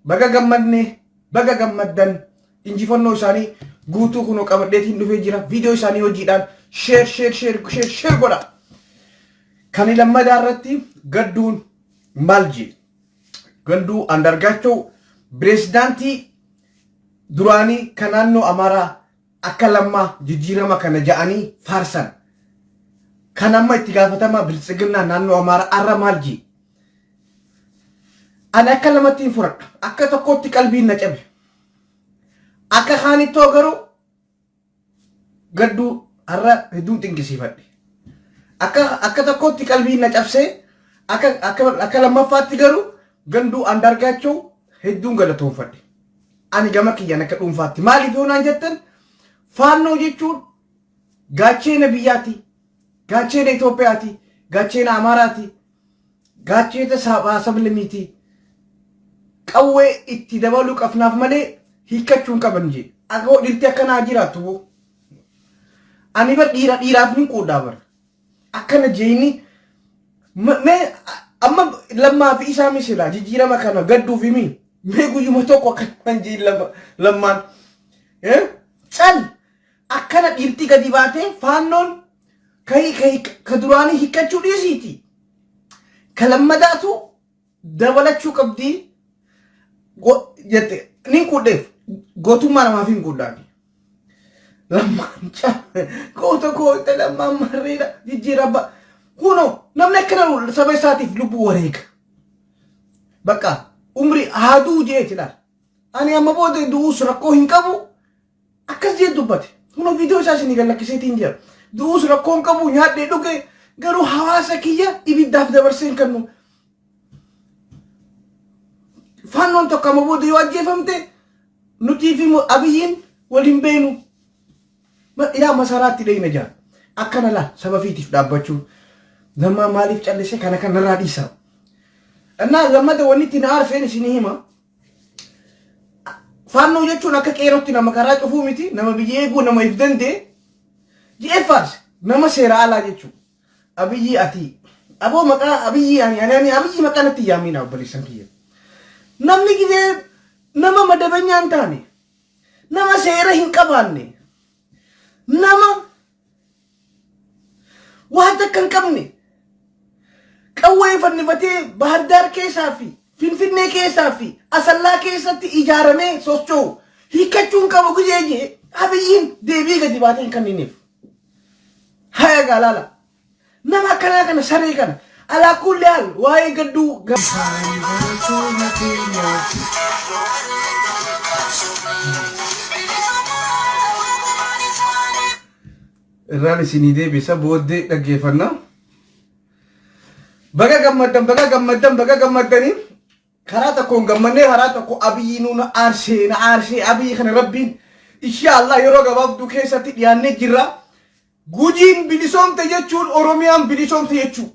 Baga gammadne, baga gammaddan. Injifannoo isaanii guutuu kunoo qabadheetiin dhufee jira. Viidiyoo isaanii hojiidhaan share share share share share godha. Kan lammadaa irratti gadduun maal jee? Gadduu Andargaachoo pireezidaantii duraanii kan naannoo Amaaraa akka Lammaa jijjiirama kana ja'anii faarsan. Kan amma itti gaafatamaa biltsiginnaa naannoo Amaaraa arra maal jee? Ani akka lamatti hin fudhadha. Akka tokkotti qalbiin na cabe. Akka kaanittoo garuu gadduu har'a hedduun xinqisiifadhe. Akka tokkotti qalbiin na cabsee akka lammaffaatti garuu ganduu Andaargaachoo hedduun galatoonfadhe. Ani gama kiyyaan akka dhuunfaatti maaliif yoo naan jettan faannoo jechuun gaacheena biyyaati, gaacheena Itoophiyaati, gaacheena Amaaraati, gaacheena sabaa sablammiiti. Qawwee itti dabaluu qabnaaf malee hiikkachuu hin qaban jee. Akka dhirti akkanaa jiraattu boo. Ani bar dhiira dhiiraaf nin quudhaa bar. Akkana jeeni mee amma lammaa fi isaa misilaa jijjiirama kana gadduuf himi. Mee guyyuma tokko akkanumaan jeen lammaan. Cal akkana dhiirti gadi baatee faannoon ka duraanii hiikkachuu dhiisiiti. Ka lammadaatu dabalachuu qabdii jette nin quudheef gootummaa namaaf hin quudhaani. Lammaan goota goota lammaan marreedha jijjiirama. Kunoo namni akkana saba isaatiif lubbuu wareega. Bakka umri haaduu jeeti laal. Ani amma booda du'uus rakkoo hin qabu. Akkas jee dubbate. Kunoo viidiyoo isaa isinii gad lakkiseetiin jira. Du'uus rakkoo hin qabu nyaadhee dhuge garuu hawaasa kiyya ibiddaaf dabarsee hin kennu. Faannoon tokko amma booda yoo ajjeefamte nutii fi Abiyyiin wal hin beenu. Ilaa masaraatti dheeyna jira. Akkana laa saba fiitiif dhaabbachuun. Lammaa maaliif callise kana kanarraa dhiisa. Innaa lammata wanni itti na aarseen isinii hima. Faannoo jechuun akka qeerootti nama karaa cufuu miti, nama biyya eeguu, nama if danda'e jedhee faarse. Nama seera alaa jechuudha. Abiyyii ati aboo maqaa Abiyyii ani ani ani Abiyyii maqaa natti hin yaamiina obboleessan kiyya. Namni gizee nama madabanyaa hin taane, nama seera hin qabaanne, nama waan takka hin qabne qawwee fannifatee Bahardaar keessaa fi Finfinnee keessaa fi Asallaa keessatti ijaaramee socho'u hiikkachuu hin qabu gizee jee Abiyyiin deebii gadi baatee hin kennineef. Haya gaalaala. Nama akkanaa kana saree kana alaa kulli haal waa'ee gadduu Isaanii barattoota keenya. Irraan isinii deebisa booddee dhaggeeffanna. Baga gammaddan baga gammaddan baga gammaddanii karaa tokkoon gammannee karaa tokko Abiyyi nu na aarsee na aarsee Abiyyi kana rabbiin insha Allah yeroo gabaabduu keessatti dhiyaannee jirra. Gujiin bilisoomte jechuun Oromiyaan bilisoomte jechuu.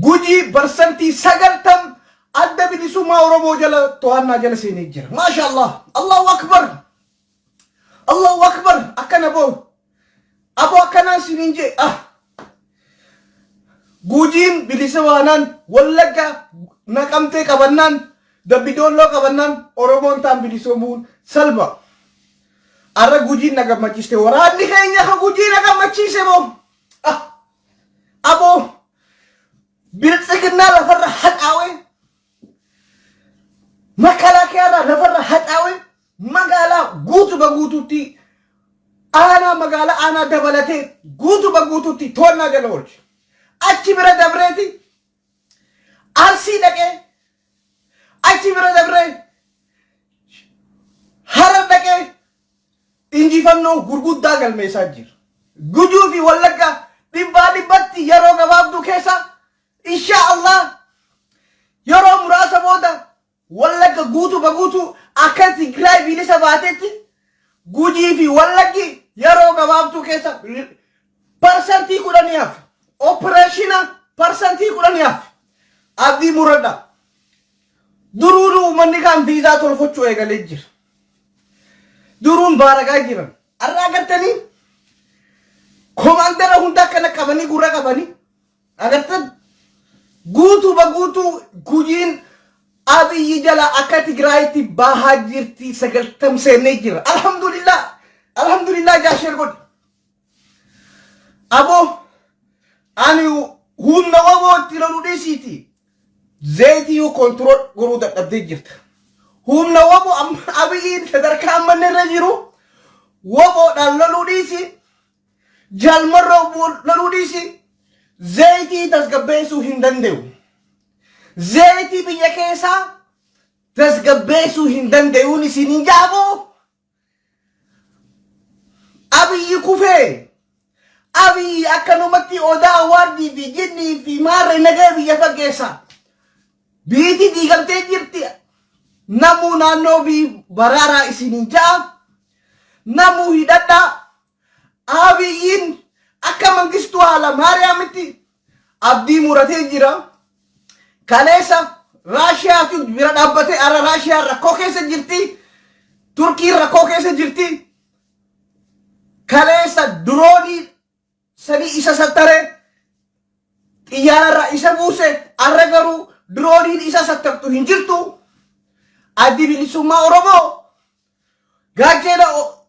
Gujii barsantii 90 adda bilisummaa Oromoo jala to'annaa jala seenee jira. Maasha Allah. Allahu Akbar. Allahu Akbar. Akkana boo. Aboo akkanaan siniin jee. Ah. Gujiin bilisa baanaan Wallagga naqamtee qabannaan Dambi Doolloo qabannaan Oromoon taan bilisoomuun salba. Arra Gujiin na gammachiiste waraanni keenya ka Gujii na gammachiise moo. Ah. Aboo biltsiginnaa lafarra haxaawee makalaakiyaarraa lafarra haxaawee magaalaa guutuma guutuutti aanaa magaalaa aanaa dabalatee guutuma guutuutti to'annaa jala oolche. Achi bira dabreeti Arsii dhaqee achi bira dabree Harar dhaqee injifannoo gurguddaa galmeessaa jira. Gujuu fi Wallagga dhibbaa dhibbatti yeroo gabaabduu keessa insha Allah yeroo muraasa booda Wallagga guutuu ba guutuu akka Tigraay bilisa baatetti Gujii fi Wallaggi yeroo gabaabduu keessa parsantii kudhanii hafe. Opereeshina parsantii kudhanii hafe. Abdii muradha. Duruun uummanni kaan viizaa tolfachuu eegalee jira. Duruun baaragaa jiran. Har'a agartanii komaandara hunda akkana qabanii gurra qabanii agartan guutuu ba guutuu Gujiin Abiyyi jala akka Tigraayitti bahaa jirti 90 seennee jira. Alhamdulillah. Alhamdulillah jaa share godhi. Aboo ani humna waboo itti loluu dhiisiiti. Zeetiyyuu control godhuu dadhabdee jirta. Humna waboo amma Abiyyiin sadarkaa amma inni irra jiru waboodhaan loluu dhiisi. Jaalmarroo loluu dhiisi. Zeetii tasgabbeessuu hin danda'u. Zeetii biyya keessaa tasgabbeessuu hin danda'uun isiniin jaaboo. Abiyyi kufee Abiyyi akkanumatti odaa awwaardii fi jinnii fi maarree nagaa biyya faggeessa. Biitii diigamtee jirti. Namuu naannoo bii baraaraa isiniin ja'a. Namuu hidhadhaa. Abiyyiin akka Mangistuu Haala Maariyaamitti abdii muratee jira. Kaleessa Raashiyaatu bira dhaabbatee har'a Raashiyaan rakkoo keessa jirti. Turkiin rakkoo keessa jirti. Kaleessa diroonii sadii isa sattare xiyyaararraa isa buuse har'a garuu dirooniin isa sattartu hin jirtu. Addi Bilisummaa Oromoo gaachena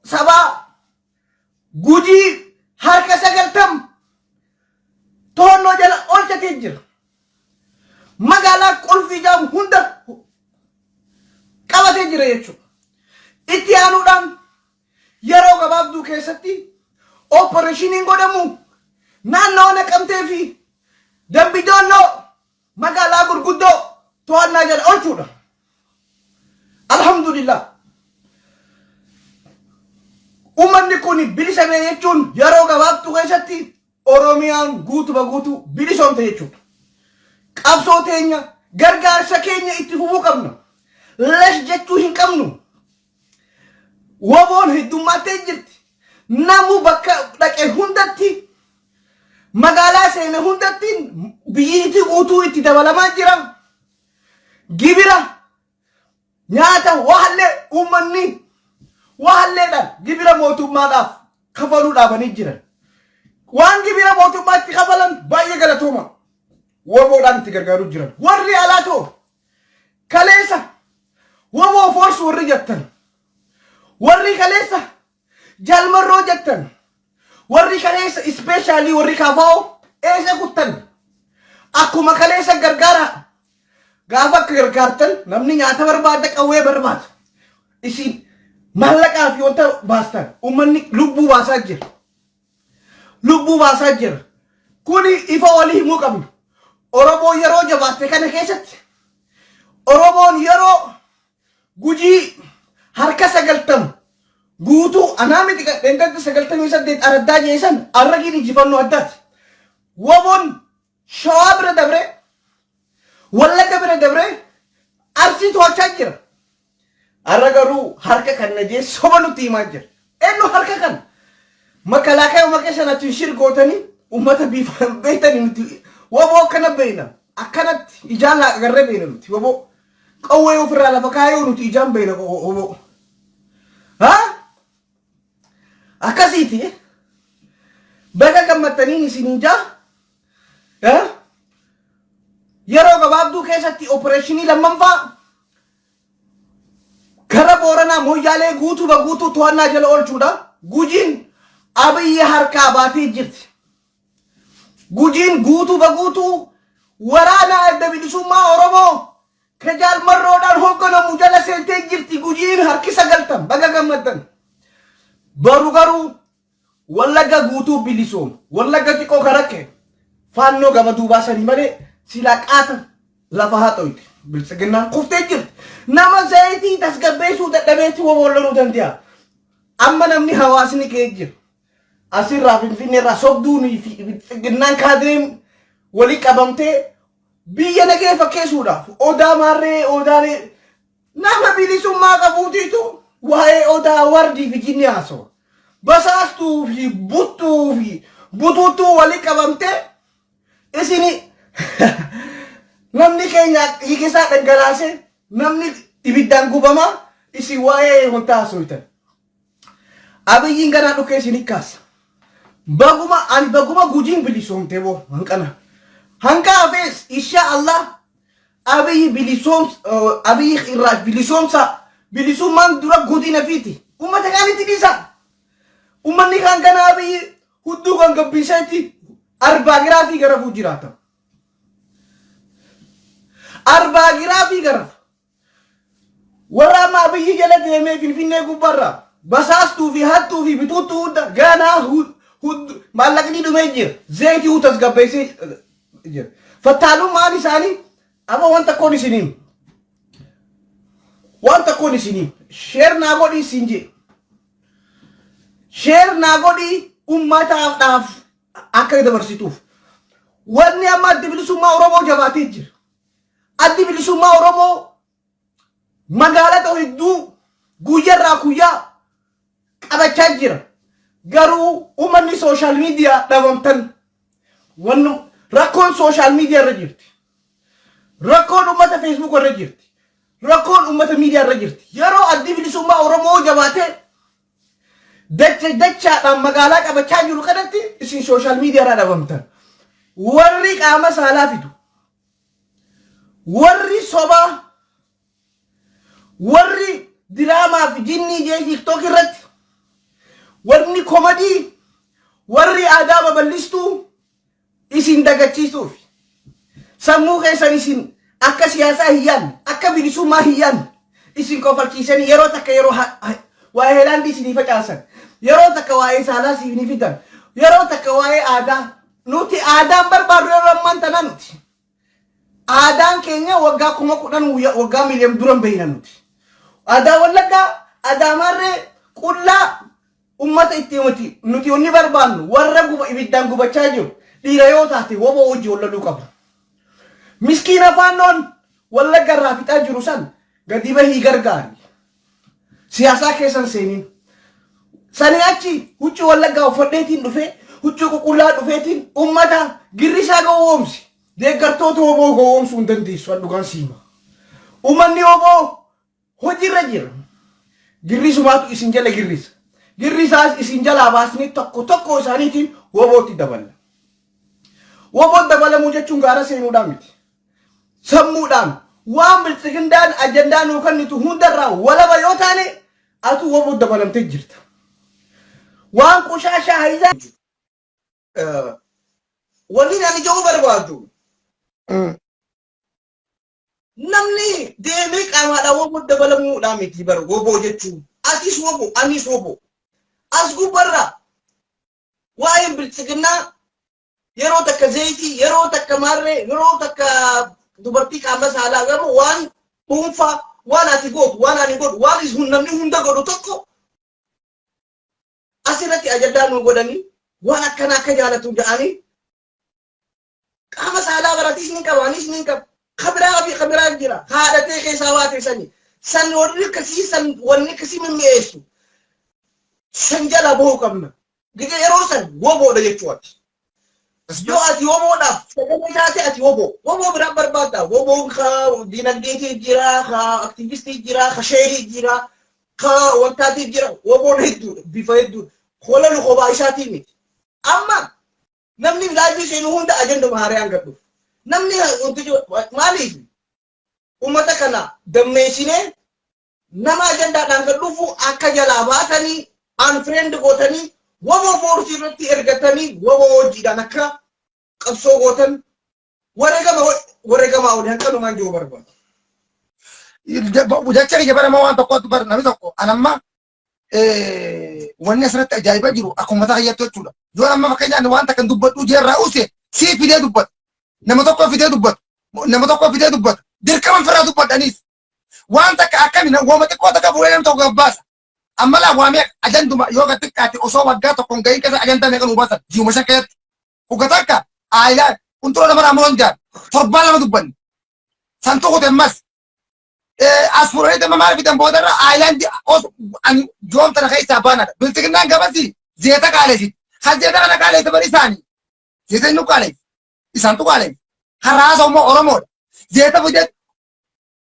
sabaa Gujii harka 90 to'annoo jala oolchatee jira. Magaalaa qulfii jedhamu hunda qabatee jira jechuudha. Itti aanuudhaan yeroo gabaabduu keessatti opereeshiniin godhamu naannawa Naqamtee fi Dambi Doolloo magaalaa gurguddoo to'annaa jala oolchuudha. Alhamdulillah. Uummanni kun bilisa ba'e jechuun yeroo gabaabtuu keessatti Oromiyaan guutuma guutuu bilisoomte jechuudha. Qabsoo teenya gargaarsa keenya itti fufuu qabna. Lesh jechuu hin qabnu. Woboon heddummattee jirti. Namu bakka dhaqe hundatti magaalaa seene hundatti biyyiitti guutuu itti dabalamaa jira. Gibira nyaata waallee uummanni waalleedhaan gibira mootummaadhaaf kafaluu dhaabanii jiran. Waan gibira mootummaatti kafalan baay'ee galatooma. Woboodhaan itti gargaaruu jiran. Warri alaa too kaleessa woboo force warri jettan warri kaleessa jaalmarroo jettan warri kaleessa ispeeshaalii warri kaafaa'oo eessa kuttan akkuma kaleessa gargaara gaafa akka gargaartan namni nyaata barbaada qawwee barbaada isin maallaqaa fi wanta baastan uummanni lubbuu baasaa jira lubbuu baasaa jira. Kuni ifa walii himuu qabna. Oromoon yeroo jabaatte kana keessatti Oromoon yeroo Gujii harka 90 guutuu anaa miti dheengadda 98 araddaa jeesan arragiin injifannoo addaati. Woboon Shawaa bira dabree Wallagga bira dabree Arsii to'achaa jira. Har'a garuu harka kanna jee soba nutti himaa jira. Eenyu harka kana? Makalaakaya uma keessan achiin shir gootanii uummata biifaan beektanii nuti waboo akkana beekna. Akkanatti ijaan agarree beekna nuti waboo. Qawwee ofirraa lafa kaayuu nuti ijaan beekna waboo. Haa? Akkasiiti. Baga gammattaniin isiniin jaa. Yeroo gabaabduu keessatti opereeshinii lammaffaa gara Booranaa Moyyaalee guutuu ba guutuu to'annaa jala oolchuudha. Gujiin Abiyyi harkaa baatee jirti. Gujiin guutuu ba guutuu waraana Adda Bilisummaa Oromoo ka Jaal Marroodhaan hoogganamu jala seentee jirti. Gujiin harki 90 baga gammaddan. Baru garuu Wallagga guutuu bilisooma. Wallagga xiqqoo kan rakke faannoo gama duubaa sanii malee silaa qaata lafa haxoyte. Biltsiginnaan kuftee jirti. Nama zayitii tasgabbeessuu dadhabeetti woboon loluu danda'a. Amma namni hawaasni ka'ee jira. Asirraa Finfinneerraa sobduunii fi biltsiginnaan kaadireen walii qabamtee biyya nagee fakkeessuudhaaf odaa maarree odaalee Nama bilisummaa qabuutiitu waa'ee odaa wardii fi jinni haasawa. Basaastuu fi buttuu fi butuuttuu wali qabamtee isini namni keenya dhiiga isaa dhangalaasee namni ibiddaan gubamaa isin waa'ee wanta haasoytan. Abiyyiin ganaa dhukee isin kaasa. Baguma ani baguma Gujiin bilisoomte boo hanqana. Hanqa hafees insha Allah. Abiyyi bilisoomsa, Abiyyi irraa bilisoomsa. Bilisummaan dura godina fiiti. Uummata kaanitti dhiisa. Uummanni kaan kana Abiyyi hudduu kan gabbiiseetti arbaa giraafii garafuu jiraata. Arbaa giraafii garafa. Warra amma Abiyyi jala deemee Finfinnee gubbaarra basaastuu fi hattuu fi bituuttuu hunda ganaa maallaqni dhumee jira. Zayitii tasgabbeessee jira. Fattaalummaan isaanii amma waan takkoon isiniin waan takkoon isiniin share naa godhii siin jee. Share naa godhii ummataaf akka dabarsituuf. Wanni amma Addi Bilisummaa Oromoo jabaatee jira. Addi Bilisummaa Oromoo magaalota hedduu guyyarraa guyyaa qabachaa jira. Garuu uummanni social media dhabamtan, wanni rakkoon social media irra jirti. Rakkoon uummata Facebook irra jirti. Rakkoon uummata miidiyaa irra jirti. Yeroo Addi Bilisummaa Oromoo jabaatee dacha dachaadhaan magaalaa qabachaa jiru kanatti isin social media irraa dhabamtan. Warri qaama saalaa fidu, warri sobaa, warri diraamaa fi jinnii jee TikTok irratti, warri comedy, warri aadaa babal'istuu isin dagachiisuuf, sammuu keessan isin akka siyaasaa hin yaadne, akka bilisummaa hin yaadne isin kofalchiisanii, yeroo takka yeroo waa'ee heelaandii isinii facaasan, yeroo takka waa'ee saalaa isinii fidan, yeroo takka waa'ee aadaa. Nuti aadaan barbaadu yeroo ammaan tana nuti aadaan keenya waggaa 10,000, waggaa miiliyoon duran beeyna. Nuti aadaa Wallaggaa, aadaa Maarree qullaa ummata itti himati. Nuti wanni barbaannu warra guba ibiddaan gubachaa jiru, dhiira yoo taate woboo hojii wallaluu qaba. Miskiina Faannoon Wallagga irraa fixaa jiru san gadi bahii gargaari. Siyaasaa keessan seeniin. Sanii achi huccuu Wallaggaa uffadheetiin dhufee, huccuu ququllaa dhufeetiin ummata girrisaa gowwoomsi. Deeggartoota woboo gowwoomsuu hin dandeessu, an dhugaan siima. Uummanni woboo hojiirra jira. Girrisumaatu isin jala girrisa. Girrisaas isin jalaa baasnee tokko tokko isaaniitiin wobootti daballa. Woboon dabalamuu jechuun gaara seenuudhaan miti. Sammuudhaan waan bilxiginnaan ajandaa nuu kennitu hundarraa walaba yoo taane, atu woboo dabalamtee jirta. Waan qushaashaa hayyaa. Wanni ani jedhu barbaadu, namni deemee qaamaadhaan woboo dabalamuudhaan miti bara. Woboo jechuun atis woboo, anis woboo. As gubbarraa waa'een bilxiginnaa yeroo takka zayitii, yeroo takka maarree, yeroo takka dubartii qaama saalaa, garuu waan dhuunfaa, waan ati gootu, waan ani godhu, waan namni hunda godhu tokko asirratti ajandaa nu godhanii, waan akkana akka jaalatu jedhanii, qaama saalaa baratis ni qaba, anis ni qaba, kabiraa fi kabiraa jira, haadhatee keessaa baate sani san, warri akkasii san, wanni akkasii mimmi'eessu san jala bahuu qabna. Gige yeroo san woboodha jechuu ati. Yoo ati woboodhaaf sagalee taate, ati woboo. Woboo biraan barbaadda. Woboon ka dinagdeetii jira, ka aktivistii jira, ka sheerii jira, ka wantaatii jira. Woboon hedduudha, bifa hedduudha. Holalu kophaa isaatii miti. Amma namni live seenu hunda ajanduma haaraan gadhuuf. Namni wanti maaliif uummata kana dammeessinee nama ajandaadhaan gad dhufu akka jalaa baatanii, unfriend gootanii, woboo foorsii irratti ergatanii, woboo hojiidhaan akka qabsoo gootan, wareegama wareegamaa olii hanqanumaan jiru barbaadu. Jecha kiyya bara waan tokkotti bara namni tokko anamma wanni asirratti ajaa'iba jiru akkuma mataa kiyyatti jechuudha. Yoo amma fakkeenyaaf waan takka dubbadhu jeerraa use sii fidee dubbata. Nama tokko fidee dubbata. Nama tokko fidee dubbata. Dirqama firraa dubbadhaniis. Waan takka akkami wooma xiqqoo takka fuudhee nama tokko gabbaasa. Amma laa waamee ajanduma yoo gad xiqqaate osoo waggaa tokko hin gahin keessa ajandaa meeqa nuu baasan ji'uma 5 keessatti. Kuga takka aayilaa kunturoo nama raamoon jaan torbaan 2 dubbanne. San tuqute ammas as fuudhanii damma maal fidan boodarra aayilaandi ani joom tana keessaa baanadha. Bilxiginnaan gabasi zeeta qaaleessi. Kan zeeta kana qaaleesse bari isaanii. Zeeta inni qaaleessi. Isaantu qaaleessi. Karaa immoo Oromoodha. Zeeta fidee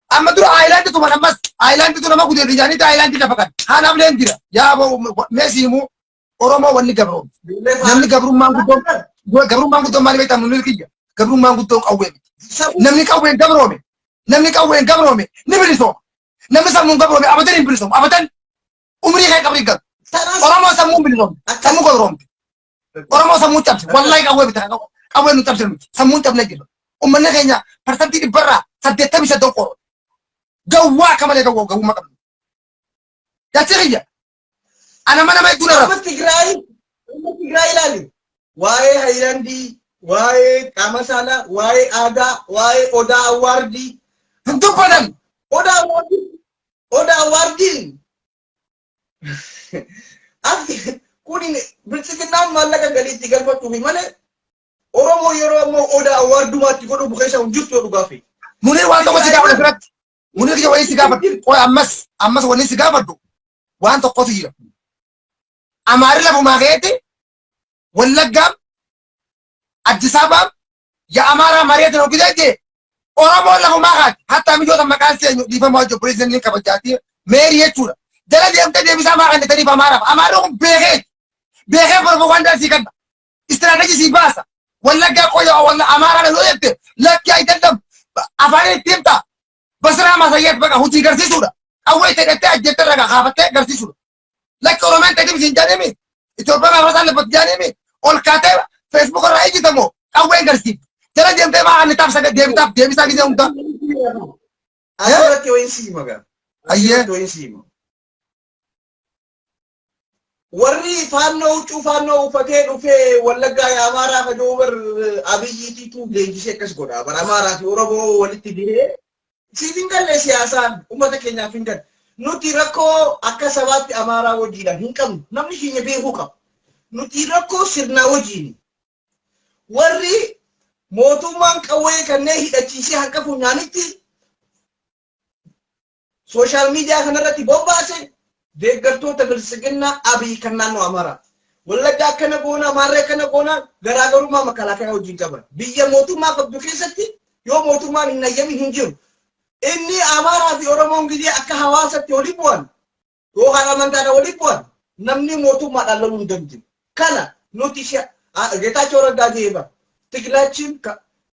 amma dura aayilaandi tuman, ammas aayilaanditu nama gudeedha jaaniiti aayilaandii lafa kan. Kanaaf leen jira. Yaa meesii himuu Oromoo wanni gabroomti. Namni gabrummaan guddoon maali beektaa? Mul'in kiyya. Gabrummaan guddoon qawwee miti. Namni qawween gabroome. Namni qawween gabroome ni bilisooma. Namni sammuun gabroome abadan hin bilisoomu. Abadan umrii kee qabrii galu. Tanaas Oromoo sammuun bilisoomte. akkas Sammuu gabroomte. Oromoo sammuu cabse. Wallahi qawwee bita. Qawwee nu cabse nuti. Sammuun cabne jira. Uummanni keenya 85% donqooro. Gawwaa akka malee gawwaa gawwummaa qabna. Jachi kiyya. Ana mana nama hedduu narra. Amma Tigraay ilaali. Waa'ee Hayilandii, waa'ee qaama saalaa, waa'ee aadaa, waa'ee Odaa Award. Hin dubbatan. Odaa Awardiin kun Biltsiginnaan maallaqa galii itti galfachuufi malee Oromoo yeroo ammoo Odaa Awardumaatti godhu keessa hin jirtu yoo dhugaa fi. Munir, waan tokko si gaafadha biratti. Munir kiyya, wayii si gaafadhu. Qoy, ammas wanni si gaafadhu waan tokkotu jira. Amaarri lafumaa ka'eetti Wallaggaam, Addis Ababaam የአማራ መሬት ነው ጊዜ Oromoon lafumaa kaati. Hatta mijoota maqaan seenyu dhiifama wajjin pirezidantiin kabajaati meerii jechuudha. Jala deemtee deebisaa maa kennitaniif Amaaraaf. Amaarri kun beekee beekee propaganda sii kenna. Istiraatejii sii baasa. Wallaggaa qoya walla Amaaraa yoo jette lakki አይደለም afaan itti himta. በስራ ማሳየት በቃ hojii garsiisuudha. Qawwee itti hidhattee ajjettee ragaa kaafattee garsiisuudha. Lakki Oromiyaan ta'e siin jedhanii Itoophiyaan hafasaan labbatti jedhanii ol kaatee Facebook irraa ejjitamoo qawween garsiiftu. Jala deemtee maa annitaaf saga deebitaaf deebisaa gisee hunda. Asirratti wayin siima gaa. Ayyee. Asirratti wayin siima. Warri Faannoo huccuu Faannoo uffatee dhufee Wallaggaa Amaaraa fajoo bar Abiyyiitiitu leenjisee akkas godha. Bar Amaaraa fi Oromoo walitti dihee siif hin galle, siyaasaan uummata keenyaaf hin galle. Nuti rakkoo akka sabaatti Amaaraa wajjiidhaan hin qabnu. Namni keenya beekuu qaba. Nuti rakkoo sirnaa wajjiini. Warri mootummaan qawwee kanneen hidhachiisee harka funyaanitti social media kanarratti bobbaase deeggartoota Biltsiginnaa Abiy kan naannoo Amaaraa. Wallaggaa akkana goona, Amaarree akkana goona, garaagarummaa makalaakaa wajjin qaban. Biyya mootummaa qabdu keessatti yoo mootummaan hin ayyamin hin jiru. Inni Amaaraa fi Oromoon gidee akka hawaasatti walii bu'an yookaan amantaadhaan walii bu'an namni mootummaadhaan loluu hin danda'u. Kana nuti ጌታቸው ረዳ ጄባ ትግላችን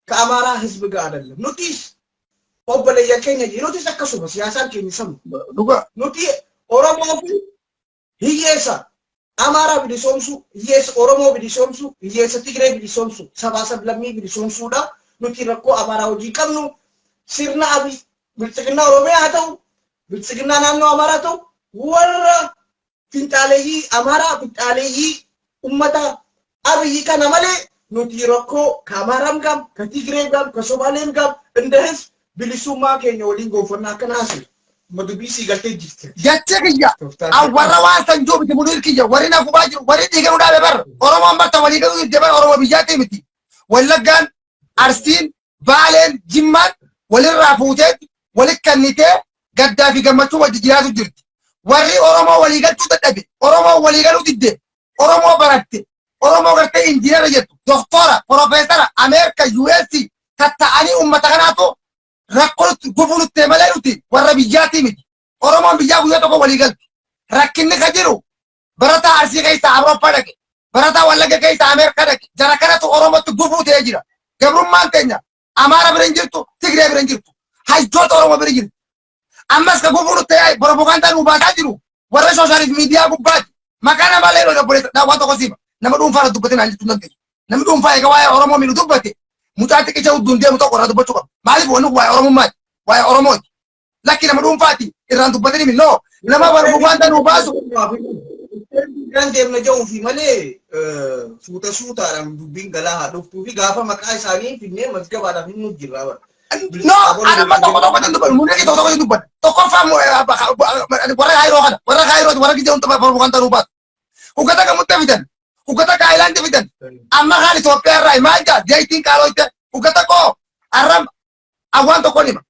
ከአማራ ህዝብ ጋር አይደለም። Nutis obboleeyyan keenya nutis akkasuma siyaasaan keenya samu. Dhugaa. Nuti Oromoo fi hiyyeessa Amaaraa bilisoomsuu, hiyyeessa Oromoo bilisoomsuu, hiyyeessa Tigree bilisoomsuu, sabaa sablammii bilisoomsuudha. Nuti rakkoo Amaaraa hojii qabnu sirna Abiy Biltsiginnaa Oromiyaa haa ta'u, Biltsiginnaa naannoo Amaaraa ta'u, warra finxaaleeyyii Amaaraa, finxaaleeyyii ummata Abiyyi kana malee nuti rakkoo ከአማራም ጋር ከትግሬ ጋር ከሶማሌም ጋር እንደ ህዝብ bilisummaa keenya waliin gonfannaa akkana haasa'u. Madubbii sii galtee jirti. Jecha kiyya warra waan san jiru miti, Munir kiyya, warri na gubaa jiru warri dhiiga nu dhaabe bar Oromoon barta walii galuu didde bar Oromoo biyyaatti miti. Wallaggaan, Arsiin, Baaleen, Jimmaan walirraa fuutee walit kennitee gaddaa fi gammachuu wajji jiraatu jirti. Warri Oromoo walii galchuu dadhabe, Oromoo walii galuu didde, Oromoo baratte, Oromoo gartee injiinara jettu, doktora, profeesara, Ameerika, US tatta'anii uummata kanaatu rakkoo gufuu nutti malee nuti warra biyyaatii miti. Oromoon biyyaa guyyaa tokko walii galti. Rakkinni ka jiru barataa Arsii keessa Awurooppaa dhaqe, barataa Wallagga keessa Ameerikaa dhaqe, jara kanatu Oromootti gufuu ta'ee jira. Gabrummaan teenya Amaara bira hin jirtu, Tigree bira hin jirtu, hayyoota Oromoo bira jirti. Ammas ka gufuu nutti ta'ee propaganda nu baasaa jiru warra social media gubbaati. Maqaa namaa illee obboleessa waan tokko siima. Nama dhuunfaa irra dubbatee naan jechuu dandeessu. Namni dhuunfaa egaa waa'ee Oromoo miidhu dubbate mucaa xiqicha hudduun deemu tokko irraa dubbachuu qaba. Maaliif? Wanni kun waa'ee Oromummaati? Waa'ee Oromooti. Lakki, nama dhuunfaati irraan dubbatanii no nama propaganda nu baasu. Kan deemna jedhuu fi malee suuta suutaadhaan dubbiin galaa haa dhuftuu fi gaafa maqaa isaanii finnee mazgabaadhaaf hin jirra bara. No, anama tokko tokko dubbatu, munee tokko tokko dubbatu. Tokkoffaa warra Kaayiroo kana, warra Kaayiroo, warra gijee hunda propaganda nu baasu. Uggata gamutti fidan, uggata Kaayilaandi fidan. Amma kaan Itoophiyaa irraa maal jaa jeetiin qaalootte uggata koo arram awwaan tokko nima.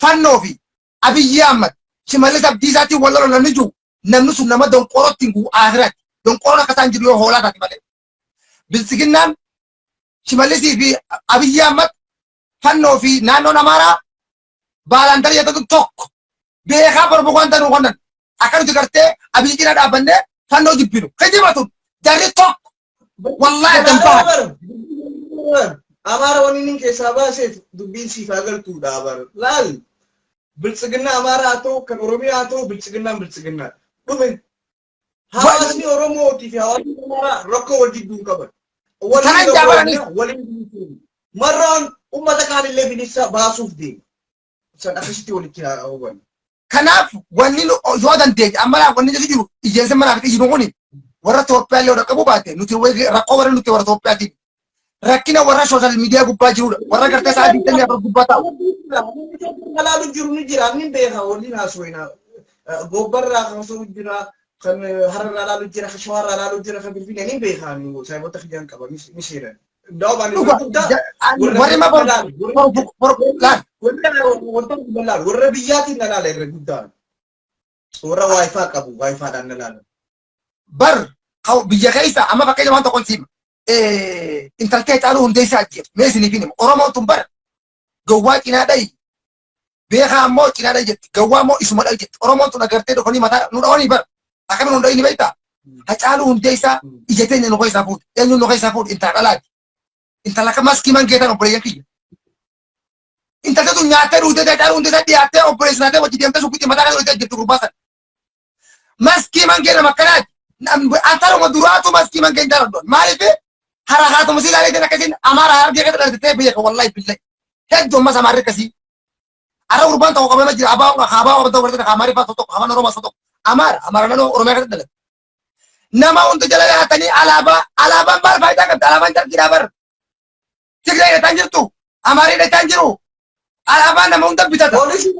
Fannoo fi Abiyyi Ahmad, Shimallis Abdiisaatiin wal lolu namni jiru, namni sun nama donqorootti hin gu'u akhiratti. Donqoroon akka isaan jiru yoo hoolaa taate malee. Biltsiginnaan Shimallisii fi Abiyyi Ahmad, Fannoo fi naannoon Amaaraa baalandarii jedhatu tokko beekaa propaganda nu konnan akka nuti gartee Abiyyi cina dhaabbannee Fannoo jibbinu kijibatu jarri tokko, wallaahi danfaa. Amaara wanni inni keessaa baaseef dubbiin siif haa galtuudha bar. Laal, Biltsiginnaa Amaaraa haa ta'u, kan Oromiyaa haa ta'u, Biltsiginnaan Biltsiginnaadha. Dhume. Hawaasni Oromootii fi hawaasni Amaaraa rakkoo wal jidduu hin qaban. Kana Waliin hin jaabaranii. gabroomna, waliin bilisoomna. Marroon ummata kaanillee bilisa baasuuf deema. San akkasitti walitti haa hubannu. Kanaaf wanni nu yoo dandeenye amma laa wanni jechu jiru ijeensa manaa fi ijjiin kuni warra Itoophiyaa illee dhaqqabuu baate nuti rakkoo warra nuti warra Itoophiyaatiin rakkina warra sooshaal miidiyaa gubbaa jirudha. Warra gartee sa'a 24 gubbaa taa'u. Kalaalu jiru ni jira, ni beeka, waliin haasofina. Gobbarraa kan haasa'u jira, kan Hararraa laalu jira, kan Shawarraa laalu jira, kan Finfinnee ni beeka, saayiboota kiyyaan qaba, ni seeran. Ndaa'u Dhuga warri ma laal warra laalu, warra biyyaatiin na laala irra guddaan. Warra waayifaa qabu, waayifaadhaan na laala. Bar biyya keessa amma fakkeenya waan tokkoon siima. Intaltee Caaluu Hundeessaa ajjeeftu mee isiniif hima. Oromoon tun bar gowwaa cinaa dhayi, beekaa ammoo cinaa dhayi jetti, gowwaa ammoo isuma dhayi jetti. Oromoon tun agartee dhufanii mataa nu dhawanii bar akkamiin nu dhayini beektaa? Hacaaluu Hundeessaa ija teenya nu keessaa fuute. Eenyuun nu keessaa fuute? Intala dhalaati. Intala akka maskii mangeetan obboleeyyan kiyya. Intalti tun nyaattee dhuutee Hacaaluu Hundeessaa dhiyaattee obboleessa taatee wajji deemtee sukkitti mataa kana dhuutee jirtu gurbaa sana. Maskii mangee nama akkanaati. Antaruma duraatu maskii mangee hin jaaladhu. Maaliif hara haatuma si ilaalee akkasiin Amaara Harargee keessa dhalatee beeka, wallahi billahi. Hedduu ammas Amaarri akkasii. Arra gurbaan tokko qabamee jira, abaa abaa wanta warra Amaariffaa tokko, afaan Oromoo tokko, Amaara Amaara naannoo Oromiyaa keessa dhalate. Nama hunda jala yaatanii alaabaa, alaabaan maal faayidaa qabdi? Alaabaan jargiidhaa bar. Tigree hidhataan jirtu, Amaarii hidhataan jiru. Alaabaan nama hunda bitata. Poolisii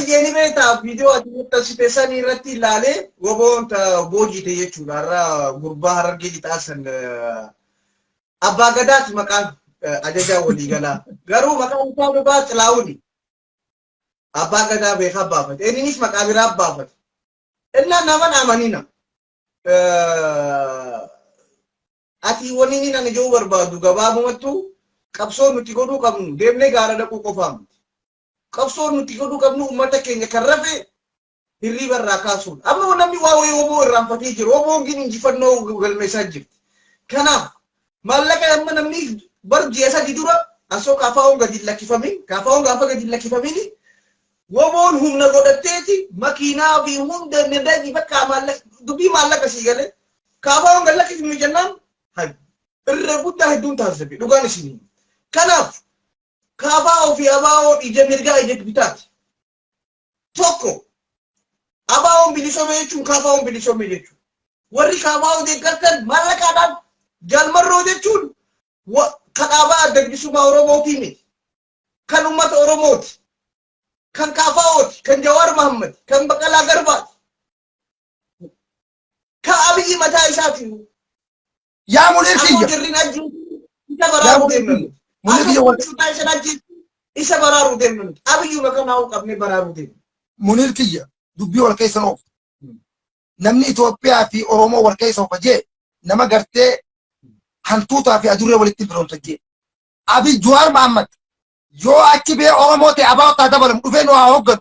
jeeni beektaa, viidiyoo ati maxxansite sanii irratti ilaalee woboon boojite jechuudha. Har'a gurbaa Harargee Lixaa san, Abbaa Gadaati maqaan ajajaa waliigalaa. Garuu maqaan isaa dhugaa Xilaawuni. Abbaa Gadaa beekaa baafate. Innis maqaa biraa baafate. Innaan nama amanina. Ati wanni inni ani jiru barbaadu gabaabumattu, qabsoo nuti godhuu qabnu deemnee gaara dhaquu qofaa miti. Qabsoo nuti godhuu qabnu uummata keenya kan rafe hirriiba irraa kaasuudha. Amma namni waa wayii WBO irraanfatee jiru. WBOn gin injifannoo galmeessaa jirti. Kanaaf maallaqa amma namni bar ji'a 3 dura asoo KFOn gadi hin lakkifamin, KFOn gaafa gadi hin lakkifamin, WBOn humna godhatteeti makiinaa fi hunda nadaji bakka maallaqa dubbii maallaqa sii galee KFOn gad lakkifame jennaan irra guddaa hedduun taasisabe dhugaan isinii. Kanaaf KFO fi ABO ija mirgaa ija bitaati. Tokko ABOn bilisoome jechuun KFOn bilisoome jechuudha. Warri KFO deeggartan maallaqaadhaan, Jaalmarroo jechuun kan dhaabaa Adda Bilisummaa Oromootii miti. Kan uummata Oromooti. Kan KFOti, kan Jawaar Mahammad, kan Baqqalaa Garbaati. Kan Abiyyi mataa isaati. Yaa Muniir Ammoo kiyya. jarriin ajjeesu isa baraaruu deemna nuti. Muniir Akka kiyya wal bulchuudhaa isa ajjeesu isa baraaruu deemna nuti. Abiyyuma kanaa qabnee baraaruu deemna. Muniir kiyya, dubbii wal keessa oofu. Namni Itoophiyaa fi Oromoo wal keessa oofa jee nama gartee hantuutaa fi adurree walitti firoomsa jee. Abiy Jawaar Mahammad yoo achi bee Oromoo ta'e abaa ottaa dabalamu dhufee nu haa hoogganu.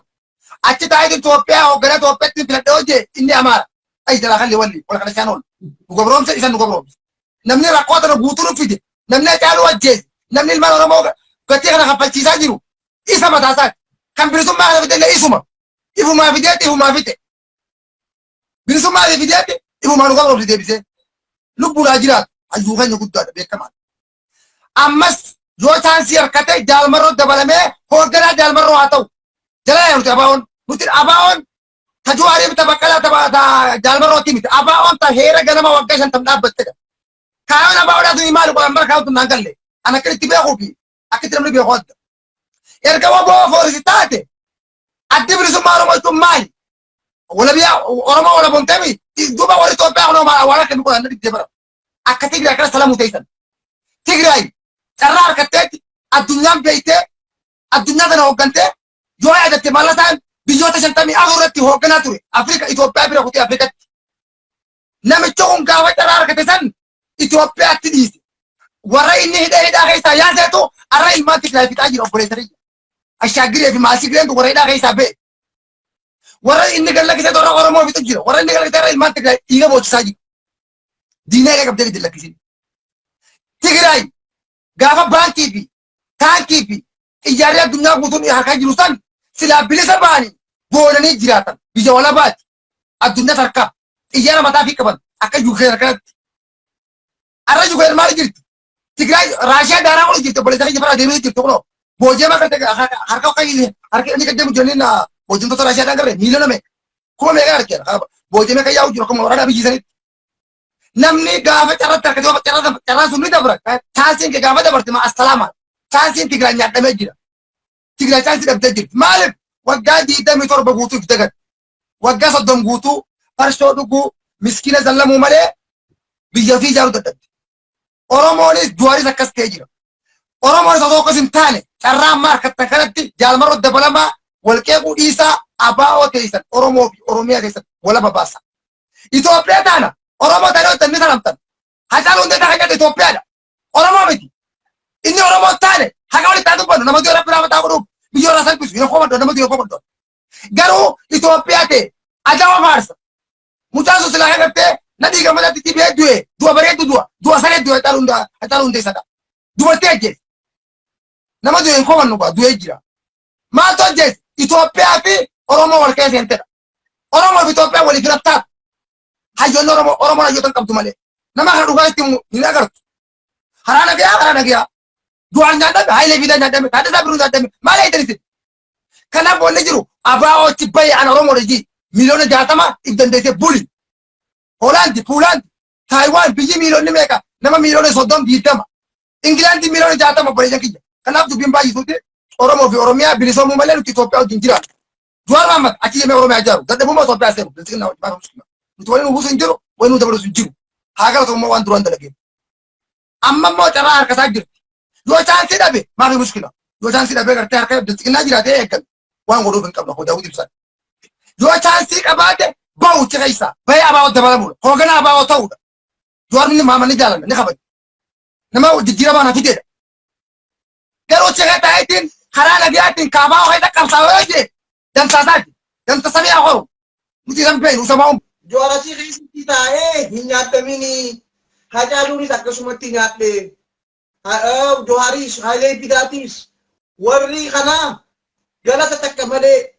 Achi taa'ee Itoophiyaa hoogganaa Itoophiyaatti filadhee hojii inni Amaara. Ayi jalaa kalli walli wal kana isaan oolu. Nu gabroomse, isan nu gabroomse. Namni rakkoo tana guutuu nu fide. Namni Hacaaluu ajjeese. Namni ilmaan Oromoo gatii kana kaffalchiisaa jiru isa mataa isaati. Kan bilisummaa kana fide illee isuma. Ifumaa fideetti ifumaa fite. Bilisummaa fideetti ifumaa nu gabroomse deebisee. Lubbuudhaa jiraatu. Hayyuu keenya guddaadha, beekamaadha. Ammas yoo chaansii harkate Jaalmarroo dabalamee hoogganaa Jaalmarroo haa ta'u. Jala nuti ABOn. Nuti ABOn ta Jawaarii ta Baqqalaa ta Jaalmarrooti miti. ABOn ta heera ganama waggaa 50 dhaabbattedha. Kaayoon ABOdhaa tuni maali? Qolaan bara kaayoon tun naan galle. An akka itti beekuu fi akka itti namni beeku adda. Erga WBO foorisi taate, Addi Bilisummaa Oromoo jechuun maali? Walabiyaa Oromoo walaboonteemi duuba warri Itoophiyaa kunoo maal waan akka inni qolaan dhibdee bara. Akka Tigraay kana salamuu teessan. Tigraay carraa harkatteetti addunyaan beektee addunyaa kana hooggantee, yoo yaadatte Mallasaan biyyoota 54 irratti hoogganaa ture. Afrika Itoophiyaa bira kutee Afrikatti. Namichi kun gaafa carraa harkate san Itoophiyaatti dhiise. Warra inni hidhee hidhaa keessaa yaaseetu arra ilmaan Tigraay fixaa jira, obboleessa kiyya. Ashaagiree fi Maasigireen warra hidhaa keessaa ba'e. Warra inni gad lakkisee warra Oromoo fixu jira. Warra inni gad lakkisee ilmaan Tigraay dhiiga boochisaa jira. Diinaa qabdee gadi lakkisin. Tigraay Gaafa baankii fi taankii fi xiyyaarri addunyaa guutuun harkaa jiru san silaa bilisa ba'anii boonanii jiraatan biyya walabaati. Addunyaa harkaa xiyyaara mataa fi qaban akka Yuukireen kanatti. Arra Yuukireen maal jirti? Tigraay Raashiyaa daaraa ol jirti, obboleessa keenya fara deemee jirti kunoo. Booji'ama harka harka harka inni gaddeemu jiraniin booji'amtoota Raashiyaa dhaan garree miiliyoona meeqa? Kuma meeqa argeera? Booji'amee kan yaa'u jiru akkuma waraana biyyi sanitti. Namni gaafa carratti harkatee gaafa carraan sun ni dabra. Chaansiin kee gaafa dabarte ma assalaama. Chaansiin Tigraay nyaadhamee jira. Tigraay chaansii dhabdee jirti. Maaliif? Waggaa 27 guutuu if dagate. Waggaa 30 guutuu farshoo dhuguu, miskiina zallamuu malee biyya ofii ijaaruu dadhabde. Oromoonis Juwaaris akkas ta'ee jira. Oromoonis osoo akkas hin taane carraa ammaa harkattan kanatti jaalmarroo dabalamaa walqeequu dhiisaa, abaa'oo teessan Oromoo fi Oromiyaa keessan walaba baasa. Itoophiyaa taana Oromoo taanee hojjetan ni salamtan. Hacaaluu Hundeessaa kan jedhu Itoophiyaadha. Oromoo miti. Inni Oromoo taane haqa walitti haa dubbannu, nama du'e Rabbi rahmataa godhuuf biyya irraa salphisu hin komadhu, nama du'e hin komadhu. Garuu Itoophiyaa ta'e ajaa'oo faarsa. Mucaan sun silaa agartee na dhiiga mataatti dhibee du'e, du'a bareeddu, du'a du'a saree du'e. Hacaaluu Hundeessaadha. Dubartii ajjeese. Nama du'e hin komannu gaa, du'ee jira. Maaltu ajjeese? Itoophiyaa fi Oromoo wal keessa seentedha. Oromoo fi Itoophiyaa walii filattaa. Hayyoonni Oromoo, Oromoon hayyoota hin qabdu malee. Nama kana dhugaa itti himu hin agartu. Karaa nagayaa, karaa nagayaa. Du'aan nyaadhame, Hayilee Fidaa nyaadhame, Taaddasaa Birruu nyaadhame, maal eegdan isin? Kanaaf wanni jiru abaa'ootti bahe ana Oromoo hojii 60 miiliyoona if dandeessee buli. Hoolaandi, Puulaandi, Taayiwaan biyyi miiliyoonni meeqa, nama 30 miiliyoona 20. Ingilaandi 60 miiliyoona obboleeyyan kiyya. Kanaaf dubbiin baay'isuuti Oromoo fi Oromiyaa bilisoomuu malee nuti Itoophiyaa wajjin jiraatu. Jawaar Mohaammed achi deemee Oromiyaa ijaaru dadhabummaa Itoophiyaa seenu bilisignaa wajjin baafamsu. Nuti waliin uwwisu hin jiru, waliin nu dabalus hin jiru. Haa galatoommoo waan duraan dalageen. Amma immoo carraa harka isaa jirti. Yoo chaansii dhabe maafi mushkila. Yoo chaansii dhabee gartee harka bilisignaa jiraatee eeggame waan godhuuf hin qabnu, akkuma Daawwit ibsan. Yoo chaansii qabaate bahu achi keessaa bahee abaa'oo dabalamuudha. Hoogganaa abaa'oo ta'uudha. Jawaar Mohaammed ni jaalanna, ni kabaja. Nama jijjiiramaa na fideedha. Garuu achi keessa taa'eetiin karaa nagayaatiin kaafaa keessa qabsaa'oo yoo jee damsaasaati. Damsa samii haa horu. Nuti isan beeknu usamaa uumu. Jawaar asii keessatti taa'ee hin nyaataminii. Hacaaluunis akkasumatti nyaadhe. Jawaaris, Hayilee Fidaatiis warri kanaa galata takka malee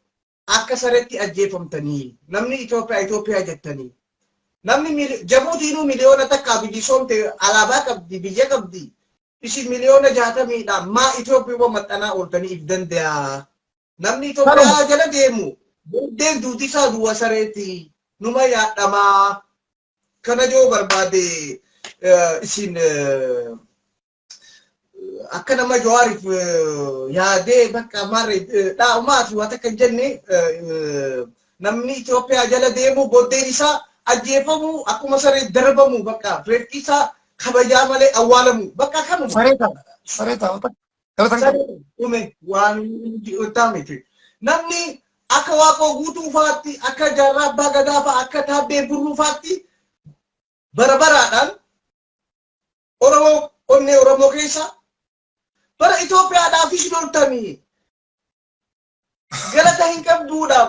akka sareetti ajjeefamtanii, namni Itoophiyaa Itoophiyaa jettanii, namni Jabuutiinuu 1 miliyoona bilisoomte, alaabaa qabdi, biyya qabdi, isin 60 miliyoonadha maa Itoophiyaa maxxanaa ooltanii if danda'a? Namni Itoophiyaa jala deemu booddeen duuti isaa du'a sareetti, numa yaadhamaa. Kana yoo barbaade isin akka nama Jawaariif yaadee bakka maarree dhaamaa fi waan takka hin jenne, namni Itoophiyaa jala deemu booddeen isaa ajjeefamu, akkuma saree darbamu, bakka reeffi isaa kabajaa malee awwaalamu, bakka kanuma. Saree ta'a. Saree ta'a. Galata. Dhume waan ta'aa miti. Namni akka Waaqoo Guutuu faatti, akka Jaarraa Abbaa Gadaa fa'a, akka Taaddee Birruu faatti bara baraadhaan Oromoo onnee Oromoo keessa bara Itoophiyaadhaafis loltanii galata hin qabduudha,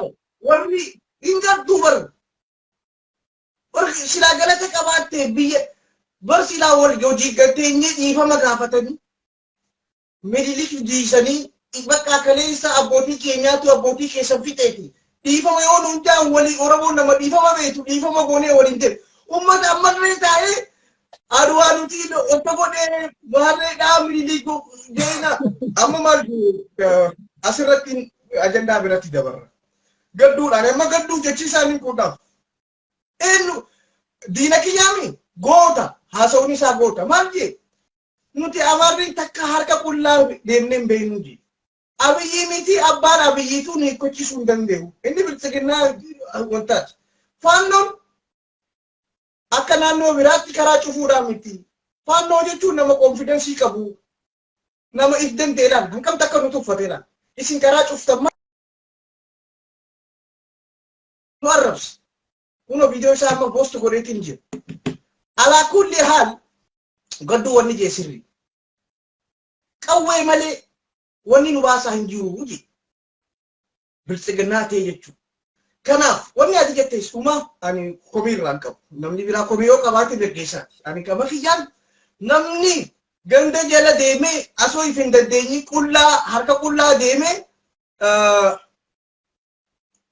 warri hin qabduu bar. Warri silaa galata qabaatte biyya bar silaa wal hojii galteenyee dhiifama gaafatanii Minilik dhiisanii bakka kaleessa abbootii keenyaatu abbootii keessan fixeeti. Dhiifama yoo nuun ta'an walii Oromoon nama dhiifama beektu, dhiifama goonee waliin ta'e. Uummata ammallee taa'ee Aduwaa nuti otta godhee maarreedhaa Minilik jeena amma maal asirratti ajandaa biratti dabarra. Gadduudhaan amma gadduu jechi isaanii quudhaaf. Eenyu diina kiyyaami goota haasa'uun isaa goota maal jee, nuti Amaarri takka harka qullaa deemnee hin beeknu jee. Abiyyi miti, abbaan Abiyyiitu nu hiikkachiisuu hin danda'u. Inni biltsiginnaa wantaati. Faannoon akka naannoo biraatti karaa cufuudhaan miti. Faannoo jechuun nama confidence qabu. Nama if danda'eedhaan hanqamta akka nu tuffateedhaan. Isin karaa cuftan nu arrabsa. Kunoo viidiyoo isaa amma post godheetiin jira. Alaa kulli haal gadduu wanni jee sirri. Qawwee malee wanni nu baasaa hin jiru jee. Biltsiginnaa ta'e jechuudha. Kanaaf wanni ati jette suma ani komii irraa hin qabu. Namni biraa komii yoo qabaate mirgeessaati. Ani gama kiyyaan namni Ganda jala deemee asoo if hin dandeenye qullaa harka qullaa deemee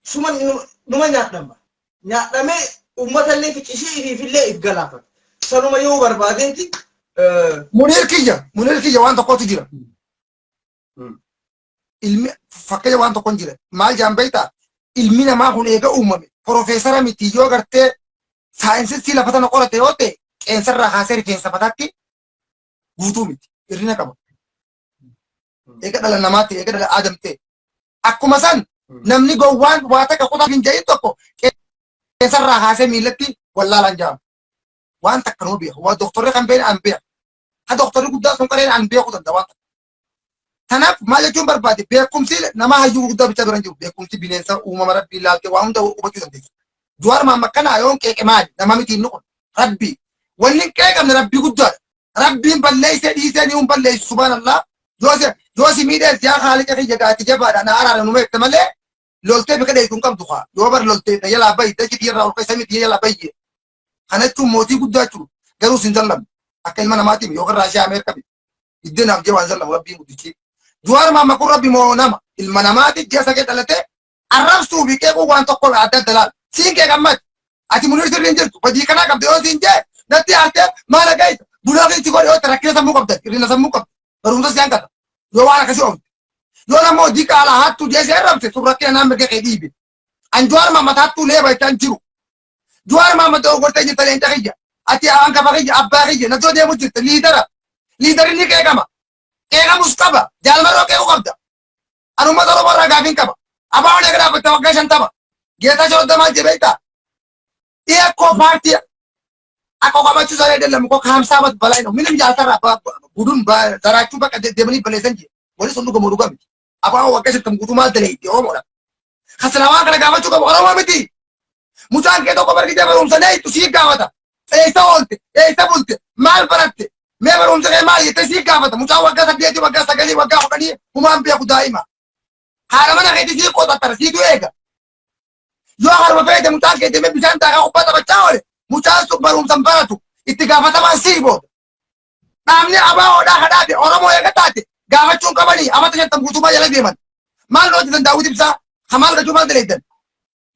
suma numa nyaadhama. Nyaadhamee uummatallee ficcisee ifiifillee if galaafata. Sanuma yoo barbaadeeti. Muniir kiyya, waan tokkotu jira. Ilmi fakkeenya waan tokko hin jira. Maal jaan beektaa? Ilmi namaa kun eega uumame profeesara miti, yoo gartee saayinsistii lafa tana qorate yoo ta'e, qeensarraa kaasee rifeensa mataatti guutuu miti. Hirrina qaba. Eega dhala namaatti, eega dhala aadam ta'e. Akkuma san namni gowwaan waa takka kutaa hin jedhin tokko qeensarraa kaasee miillatti wallaalaan jedhama. Waan takka nuu beeku. Waa doktorri kan beekne an beeku. Ha doktorri guddaa sun qareen an beekuu danda'a waan takka. Kanaaf maal jechuun barbaade, beekumsi nama hayyuu guddaa bichaa bira hin jiru. Beekumsi bineensa uumama rabbii ilaaltee waa hunda hubachuu dandeessa. Jawaar Mahammad kana yoon qeeqe maali? Nama miti inni kun. Rabbi. Wanni hin qeeqamne rabbii guddaadha. Rabbiin balleessee dhiisee ni hin balleessu, subhaanallah. Yoo si miidhees, yaa haaliqa kiyya gaati jabaadha na araara numa jette malee loltee bika dheeytu hin qabdu kaa. Yoo bar loltee na jalaa bayi, dachi tiyya irraa ol ka'e, samii tiyya jalaa bayye. Kana jechuun mootii guddaa jechuudha. Garuu sin zallamu. Akka ilma namaatiin yookaan Raashiyaa Ameerikaa miti. Iddeenaaf jee waan zallamu rabbiin guddichi. Jawaar Mahammad kun rabbi moo nama? Ilma namaati, ji'a sagee dhalatee arrabsuu fi qeequu waan tokko adda adda laala. Siin qeeqan mati. Ati Muniir sirrii hin jirtu. Badii kanaa qabda yoo siin jee natti aartee maal dhagaita. Bulaa keessa godhe yoo rakkina sammuu qabda. Hirrina sammuu qabda. Barumsa si hanqata. Yoo waan akkasii oomte. Yoo nama hojii qaalaa hattuu jee si arrabse, sun rakkina naan mirga kee dhiibe. An Jawaar Mahammad hattuu leeba jechaan jiru. Jawaar Mahammad dogoggortee jirta, leenca kiyya. Ati hangafa kiyya, abbaa kiyya, na dura deemu jirta, leader. Leaderri ni qeeqama. Qeeqamus qaba. Jaalmarroo qeequu qabda. Ani uummata Oromoo irraa gaafiin qaba. Abaa'oon eega dhaabbatte waggaa 50. Geetaachoo Raddaa maal jedhe beektaa? ይሄ እኮ ፓርቲ አቋቋማችሁ ዛሬ አይደለም እኮ፣ ከ50 ዓመት በላይ ነው። ምንም ያልሰራ ቡድን ዘራችሁ በቃ deemanii balleessan jee. Wali sun dhugamu dhugaa miti. Abaa'oon waggaa 50 guutuu maal daleetti Oromoodha? Kasila waan kana gaafachuu qabu Oromoo miti. Mucaan kee tokko bargitee barumsa neeytu sii gaafata. Eessa oolte? Eessa bulte? Maal baratte? Mee barumsa kee maal jettee sii gaafata. Mucaan waggaa 8, waggaa 9, waggaa 10 humaan beeku daa'ima. Haadha mana keetii sii qoxattara, siitu eega. Yoo harma feete mucaan kee deemee bishaan daakaa kubbaa taphachaa oole, mucaan sun barumsa hin baratu, itti gaafatamaan sii booda. Dhaabni ABOdhaa kadhaate Oromoo eega taate gaafachuun qabanii amata 50 guutummaa jala deeman. Maal nu hojjetan Daawwit Ibsaa? Kamaal Gachuu maal daleeydan?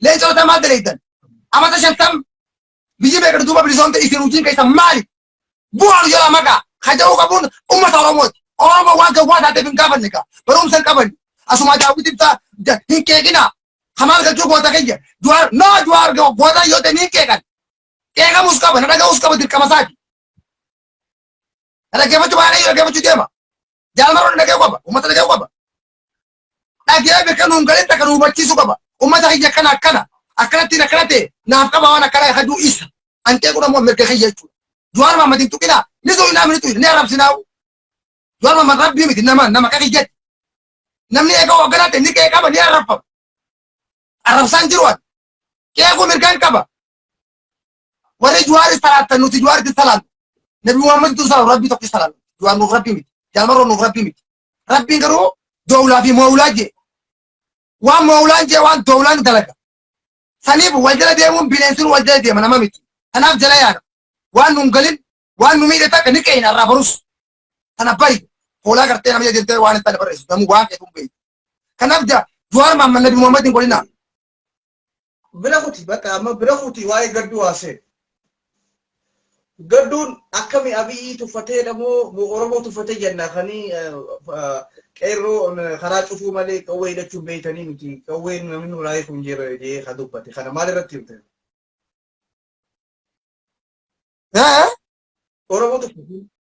Leencoo Lataa maal daleeydan? Amata 50 biyyi beekatu duuba bilisoomte, isin hojiin keessan maali? Bu'aan jala maqaa haja'uu qabuun uummata Oromooti. Oromoo waan gawwaa taateef hin gaafanne kaa. Barumsa hin qaban. Asuma Daawwit Ibsaa hin qeeqinaa. Kamaal Gachuu goota kiyya. Jawaar no, Jawaar goota yoo ta'e ni hin qeeqan. Qeeqamus qaba, na dhaga'uus qaba, dirqama isaati. Na dhaggeeffachuu baay'ee dhaggeeffachuu deema. Jaalmaroon dhaga'uu qaba, uummata dhaga'uu qaba. Dhagee bakka nuun galin takka nu hubachiisuu qaba. Uummata kiyya akkana akkana akkanattiin akkana ta'e naaf qaba waan akkana hajuu isa. An qeequun ammoo mirga kiyya jechuudha. Jawaar Mahammad hin tuqinaa, ni tuqinaa, ni tuqina, ni arrabsinaa. Jawaar Mahammad rabbii miti, nama nama akka kiyyatti. Namni eega hoogganaa ta'e ni qeeqama, ni arrabfama. Arrabsaan jiru ani. Qeequu mirgaan qaba. Warri Jawaaris salaattan, nuti Jawaaritti salaannu. Nabi Muhammaditu salaatu, rabbii tokko salaannu. Jawaar nuuf rabbii miti. Jaalmarroon nuuf rabbii miti. Rabbiin garuu doowlaa fi moowlaa jee. Waan moowlaan jee, waan doowlaan dalaga. Saniif wal jala deemuun bineensin wal jala deema, nama miti. Kanaaf jala yaada. Waan nun galin, waan nu miidhe takka ni qeeyna irraa barus. Kana bari hoolaa gartee nama jettee waan hin taane barreessu. Namuu waan qeetu hin beeku. Kanaaf Jawaar Mahammad Nabi Muhammad hin godhinaa. Bira kuti, bakka amma bira kuti, waa'ee gadduu haasee. Gadduun akkami Abiyyi tuffatee moo Oromoo tuffatee jenna kanii qeerroo karaa cufuu malee qawwee hidhachuun beeytanii miti, qawween namni nurraa hiiku hin jira jee ka dubbate kana maal irratti himte? Eh? Oromoo tuffatee.